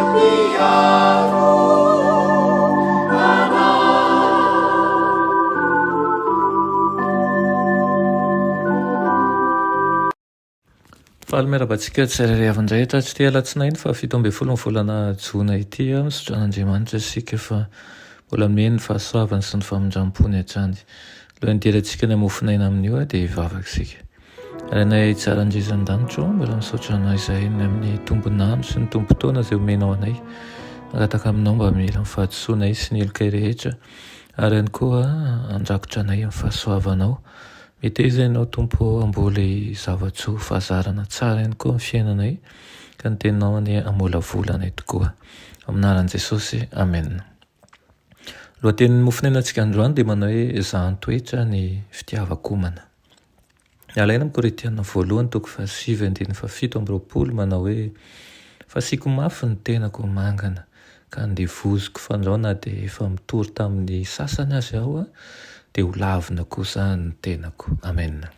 Mpiaro anay. Faly miarahaba antsika tsirairay avy indray hatratr'ity alatsinainy faha 17 ny volana jona ity. Misaotra an'Andriamanitra isika fa mbola omeny ny fahasoavany sy ny famindram-pony hatrany. Alohan'ny hidirantsika ny hamofon'aina amin'io dia hivavaka isika. Rainay tsara indrindra an-danitra ô, mbola misaotra Anao izahay ny amin'ny tombon'andro sy ny tombon-taona izay omenao anay. Mangataka aminao mba hamela ny fahadisoanay sy ny helokay rehetra, ary ihany koa handrakotra anay amin'ny fahasoavanao. Meteza Ianao Tompo ô hamboly zava-tsoa fahazarana tsara ihany koa amin'ny fiainanay, ka ny Teninao anie hamolavola anay tokoa. Amin'ny anaran'i Jesosy, Amena. Lohatenin'ny mofonainantsika androany dia manao hoe zahan-toetra ny fitiavan-komana. Alaina amin'ny Korintiana voalohany toko fahasivy andininy fahafito amby 20 manao hoe, Fasiako mafy ny tenako ho mangana, ka andevoziko fandrao na dia efa mitory tamin'ny sasany aza aho, dia ho lavina kosa ny tenako. Amena.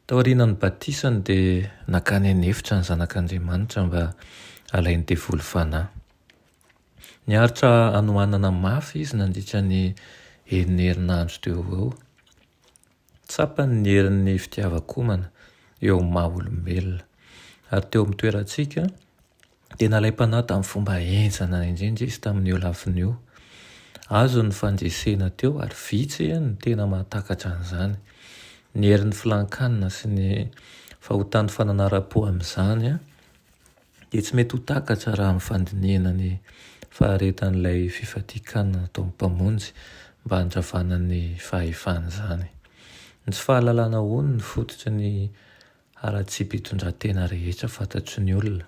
Taorian'ny batisany dia nankany an'efitra ny Zanak'Andriamanitra mba halain'ny devoly fanahy. Niaritra hanoanana mafy izy nandritra ny enina herinandro teo ho eo. Tsapany ny herin'ny fitiavan-komana eo amin'ny maha olombelona. Ary teo amin'ny toerantsika, dia nalaim-panahy tamin'ny fomba henjana indrindra izy tamin'io lafiny io. Azony ny fandresena teo ary vitsy ny tena mahatakatra an'izany. Ny herin'ny filan-kanina sy ny fahotan'ny fananaram-po amin'izany dia tsy mety ho takatra raha amin'ny fandinihana ny faharetan'ilay fifadian-kanina nataon'ny Mpamonjy mba handravana ny fahefan'izany. Ny tsy fahalalana hono no fototry ny haratsiam-pitondran-tena rehetra fantatry ny olona.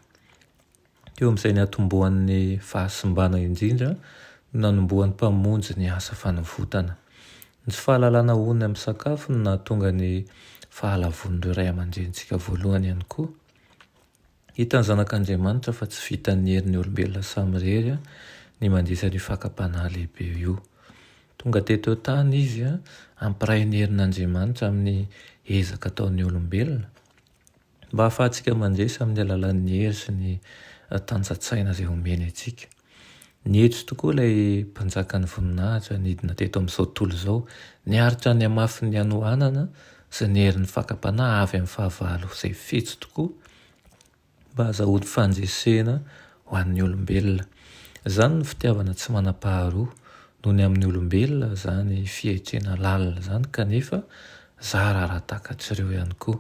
Teo amin'izay niatombohan'ny fahasimbana indrindra no nanombohan'ny Mpamonjy ny asa fanavotana. Ny tsy fahalalana hono amin'ny sakafo no nahatonga ny fahalavoan'ireo ray aman-drenintsika voalohany ihany koa. Hitan'ny Zanak'Andriamanitra fa tsy vitan'ny herin'ny olombelona samirery ny mandresy an'io fakam-panahy lehibe io. Tonga teto an-tany Izy hampiray ny herin'Andriamanitra amin'ny ezaka ataon'ny olombelona, mba hahafahantsika mandresy amin'ny alalan'ny hery sy ny tanjan-tsaina izay omeny antsika. Nietry tokoa ilay Mpanjakan'ny voninahitra nidina teto amin'izao tontolo izao, niaritra ny hamafin'ny hanoanana sy ny herin'ny fakam-panahy avy amin'ny fahavalo izay fetsy tokoa, mba hahazahoany fandresena ho an'ny olombelona. Izany no fitiavana tsy manam-paharoa noho ny amin'ny olombelona izany fietrena lalina izany kanefa zara raha takatr'ireo ihany koa.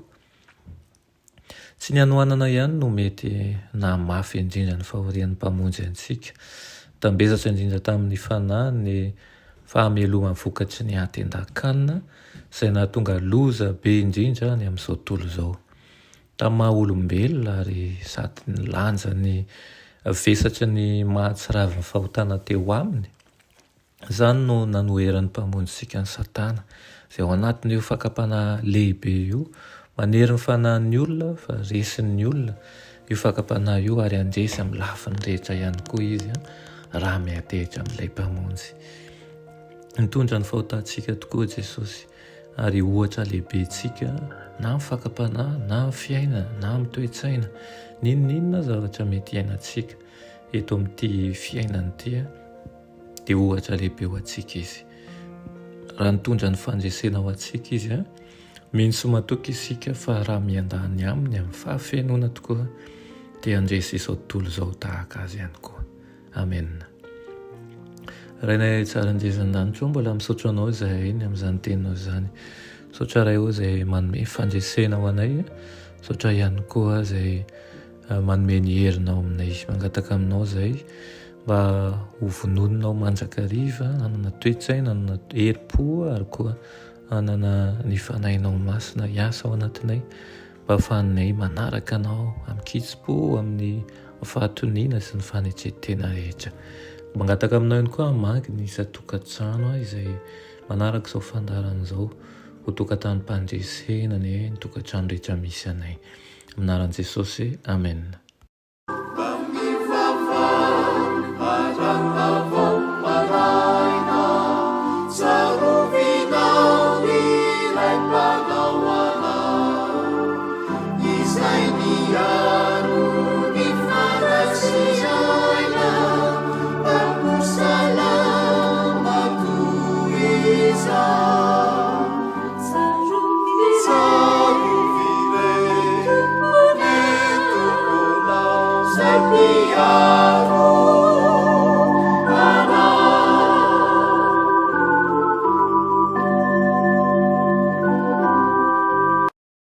Tsy ny hanoanana ihany no mety nahamafy indrindra ny fahorian'ny Mpamonjy antsika. Nitambesatra indrindra tamin'ny fanahy ny fahamelomany vokatry ny hatendan-kanina izay nahatonga loza be indrindra any amin'izao tontolo izao. Tamin'ny maha olombelona ary sady nilanja ny vesatry ny mahatsiravin'ny fahotana teo aminy, Izany no nanoheran'ny Mpamonjintsika an'i Satana, izay ao anatin'io fakam-panahy lehibe io. Manery ny fanahin'ny olona fa resin'ny olona io fakam-panahy io ary handresy amin'ny lafiny rehetra ihany koa izy raha miantehitra amin'ilay Mpamonjy. Nitondra ny fahotantsika tokoa Jesosy ary ohatra lehibe antsika na amin'ny fakam-panahy na amin'ny fiainana na amin'ny toe-tsaina, n'inon'inona zavatra mety hiainantsika eto amin'ity fiainana ity. dia ohatra lehibe ho antsika izy. Raha nitondra ny fandresena ho antsika izy, mino sy matoky isika fa raha miandany aminy amin'ny fahafenoana tokoa dia handresy izao tontolo izao tahaka azy ihany koa. Amena. Rainay tsara indrindra an-danitra, mbola misaotra anao izahay ny amin'izany teninao izany. Misaotra Ray o izay manome fandresena ho anay, misaotra ihany koa izay manome ny herinao aminay. Mangataka aminao izahay mba ho vononinao mandrakariva, hanana toe-tsaina, hanana herim-po ary koa hanana ny fanahinao masina hiasa ao anatinay mba hahafahanay manaraka anao amin-kitsim-po, amin'ny fahatoniana sy ny fanetren-tena rehetra. Mangataka aminao ihany koa hamaky ny isan-tokantrano izay manaraka izao fandaharana izao ho tokantranom-pandresena anie ny tokantrano rehetra misy anay. Amin'ny anaran'i Jesosy, Amen. Aleloia.